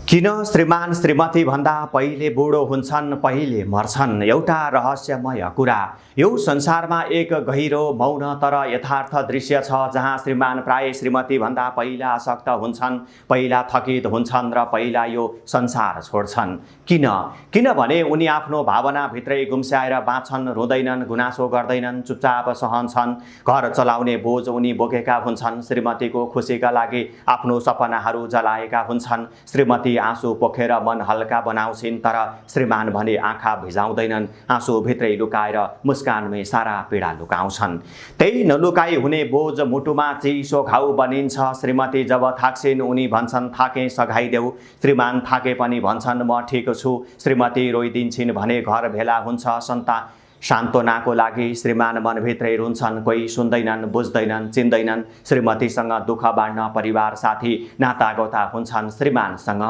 किन श्रीमान श्रीमती भन्दा पहिले बुढो हुन्छन्, पहिले मर्छन्? एउटा रहस्यमय कुरा। यो संसारमा एक गहिरो मौन तर यथार्थ दृश्य छ, जहाँ श्रीमान प्राय श्रीमती भन्दा पहिला आसक्त हुन्छन्, पहिला थकित हुन्छन् र पहिला यो संसार छोड्छन्। किनभने उनी आफ्नो भावनाभित्रै गुम्स्याएर बाँच्छन्, रुँदैनन्, गुनासो गर्दैनन्, चुपचाप सहन्छन्। घर चलाउने बोझ उनी बोकेका हुन्छन्, श्रीमतीको खुसीका लागि आफ्नो सपनाहरू जलाएका हुन्छन्। श्रीमती आँसु पोखेर मन हल्का बनाउँछिन्, तर श्रीमान भने आँखा भिजाउँदैनन्, आँसु भित्रै लुकाएर मुस्कानमै सारा पीडा लुकाउँछन्। त्यही नलुकाई हुने बोझ मुटुमा चिसो घाउ बनिन्छ। श्रीमती जब थाक्छिन् उनी भन्छन् थाके सघाइदेऊ, श्रीमान थाके पनि भन्छन् म ठिक छु। श्रीमती रोइदिन्छन् भने घर भेला हुन्छ सान्त्वनाको लागि। श्रीमान मनभित्रै रुन्छन्, कोही सुन्दैनन्, बुझ्दैनन्, चिन्दैनन्। श्रीमतीसँग दुःख बाँड्न परिवार साथी नातागोता हुन्छन्। श्रीमानसँग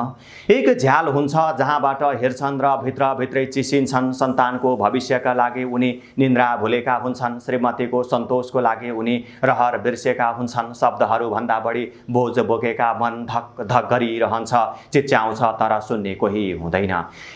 एक झ्याल हुन्छ जहाँबाट हेर्छन् र भित्रभित्रै चिसिन्छन्। सन्तानको भविष्यका लागि उनी निन्द्रा भुलेका हुन्छन्, श्रीमतीको सन्तोषको लागि उनी रहर बिर्सेका हुन्छन्। शब्दहरूभन्दा बढी बोझ बोकेका मन धक धक गरिरहन्छ, चिच्याउँछ तर सुन्ने कोही हुँदैन।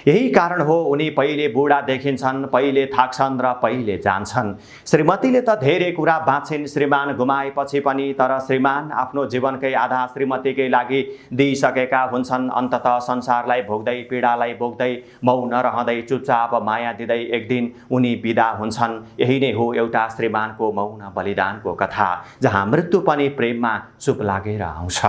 यही कारण हो उनी पहिले बुढा देखिन्छन्, पहिले थाक्छन् र पहिले जान्छन्। श्रीमतीले त धेरै कुरा बाँच्छिन् श्रीमान गुमाएपछि पनि, तर श्रीमान आफ्नो जीवनकै आधा श्रीमतीकै लागि दिइसकेका हुन्छन्। अन्ततः संसारलाई भोग्दै, पीडालाई भोग्दै, मौन रहँदै, चुपचाप माया दिँदै एक दिन उनी बिदा हुन्छन्। यही नै हो एउटा श्रीमानको मौन बलिदानको कथा, जहाँ मृत्यु पनि प्रेममा चुप लागेर आउँछ।